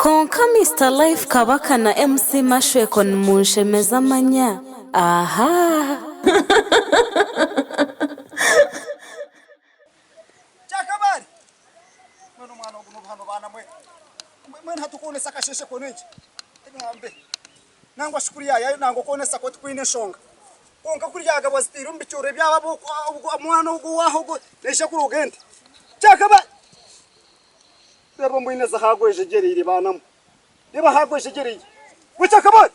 Kwonka Mister Life Kabaka na MC Mashweko nimunshemeza amanya. Ahaa. Kyakabaare! Mbwenu omwana ogu n'obuhano baana mwe. Mbwenu hati okwonesa akasheeshe koona eki? Egambe. Nangwa shi kuri yaayayo nangwa okwonesa kwo tikwine nshonga. Kwonka kuri yaagabwa zitaire omu bicooro ebyabo omwana ogu owaaha ogwo naija kuroga ente. Kyakabaare! Reeba mbwine ezi ahaagwejegyereire baana mwe. Reeba ahaagwejegyereire. We Kyakabaare!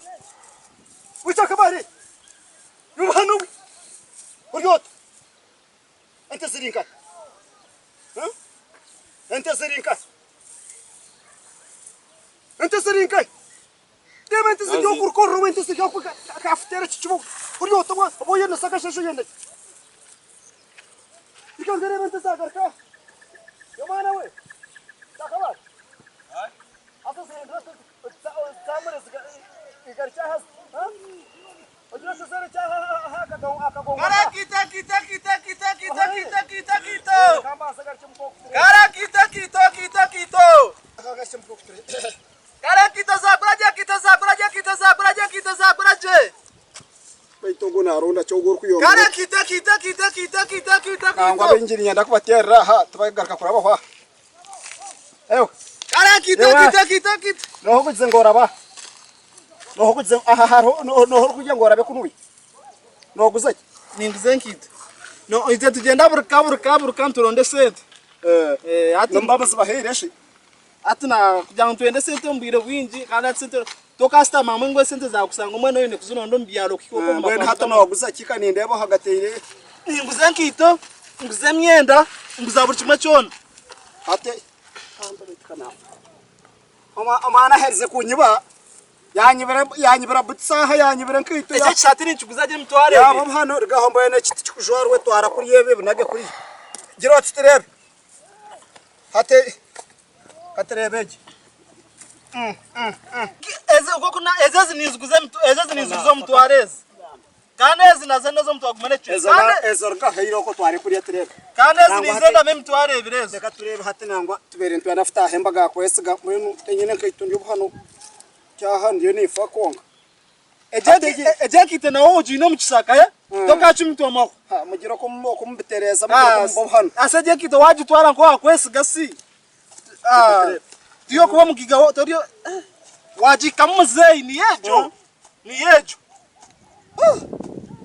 We Kyakabaare! N'obuhano bwe! Ori ota? Ente ziri nkahi? Ente ziri nkahi? Ente ziri nkahi? Reeba ente ziri oku rukorero ente ziri oku kafuteera eki kibuga. Ori ota oba oyendesa akasheeshe oyenda ki? Reka nkareeba ente zaagaruka aha. Omwana we, Kyakabaare. Haza ozihindure ozitambure zigarukye aha ziti. Baitu ogu naronda ki ogu orikuyomba nangwa abaingi niinyenda kubateerera aha tibagaruka kurabaho aha. Ewe nooha ogugize ngu oraba aha? Nooha ogugize ngu aha hariho nooha orikugira ngu orabe kunuya? Nooguza ki? Ninguza enkaito. No, itwe tugyenda buri ka buri ka buri ka nituronda esente. Eh, hati Nimuba muzibahaire shi? hati na kugira ngu twende esente omu bwire bwingi kandi hati sente tokasitama hamwe ngu esente zakusanga mbwenu oine kuzironda omu byaro kuhika okwo omu Mbwenu hati maka. nooguza ki? Ka nindeeba ohagateire. Ninguza enkaito, nguza emyenda, nguza buri kimwe kyona. Hati Omwana aherize kunyiba, yanyibira butisi aha, yanyibira enkaito. Eki ekisaati ninkiguza gye emitwaro ebiri. Yaaba hano rugaho mbwenu eki tikikujwarwa twara kuriya ebi ebinage kuriya. Gira oti tureebe. Hati katureebe egi. Ezi ezi ninziguza omutwaro ezi. Kandi ezi nazo n'ez'omutwaro gumwe n'ekicweka. Ezo Kandi ezo ruga haire okwo tware kuriya tureebe. kandi ezi Nangwa hati ninzendamu emitwaro ebiri ezo. reka tureebe hati nangwa tubaire nitwenda kutaaha embaga kwesiga mbwenu tinyine nkaito ndi obu hanu kyaha ndiyo ninfa kwonka. Egyo Hati egi egyo enkaito nawe ogiine omu kishaka eh? Mm. Tokaakimitwa mahwa. Ha mugire oku oku mubitereeza mugire oku muba obu hanu. Ase egyo enkaito waagitwara nk'owakwesiga si. Reka Ah, tureebe. Tori okuba omugiga wo- tori eh, waagihikamu muzeeyi niyo egyo. Mm. Niyo egyo.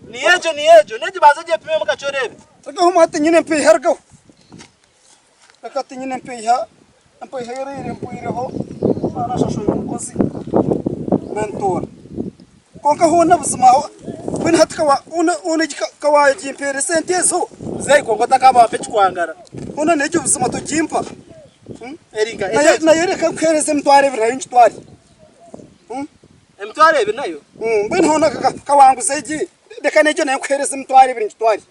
Niyo egyo, niyo egyo. N'egi banza ogyepimemu kakye oreebe. Rugaho mwa tinyine mpiiha rugaho. Reka tinyine mpiiha, empiiha eraire mpwireho mwana ashashwire omukozi mentora. Kwonka hoona buzima mbwenu hati hoona egi ka wagimpeera esente ezo. Muzeeyi kwonka otakaba wampa ekikwangara. Hoona n'egyo buzima togimpa. Eri nka egyo. Nayo reka nkuheereze emitwaro ebiri nayo ngitware. Emitwaro ebiri nayo? Mbwenu hoona ka wanguza egi, reka n'egyo nayo nkuheereze emitwaro ebiri ngitware.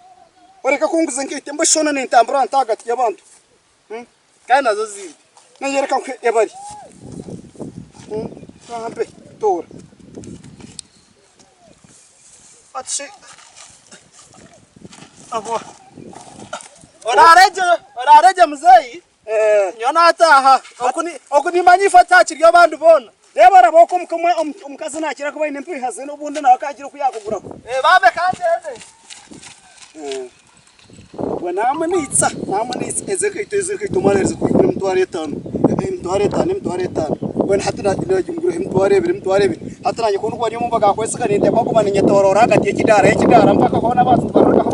Oreke kunguza enkaito mbwenu shi hoona nintambura nta ahagati y'abantu? Kandi nazo zimpe. Nayo reka nkuhe ebari. Kampe, toora. Ati shi abo. Oraare gye, oraare gye muzeeyi. Nyowe naataaha. Oku nimmanya ife tuhakiri abandi boona. Reeba oraba oku omukazi naakira kuba aine empiiha ze n'obundi nawe akaagira oku yaakuguraho. Bambe ka ngyende. Obwo naamuniitsa, naamuniitsa. Ezi enkaito ezi enkaito omwana aherize kugigura emitwaro etaano, emitwaro etaano, emitwaro etaano. Mbwenu hati naagimuguraho emitwaro ebiri, emitwaro ebiri. Hati naanye ku ndikuba ndi omu mbaga kwesiga ninteekwa kuguma ninyetooroora ahagati y'ekidaara y'ekidaara mpaka hoona abantu nibaruga.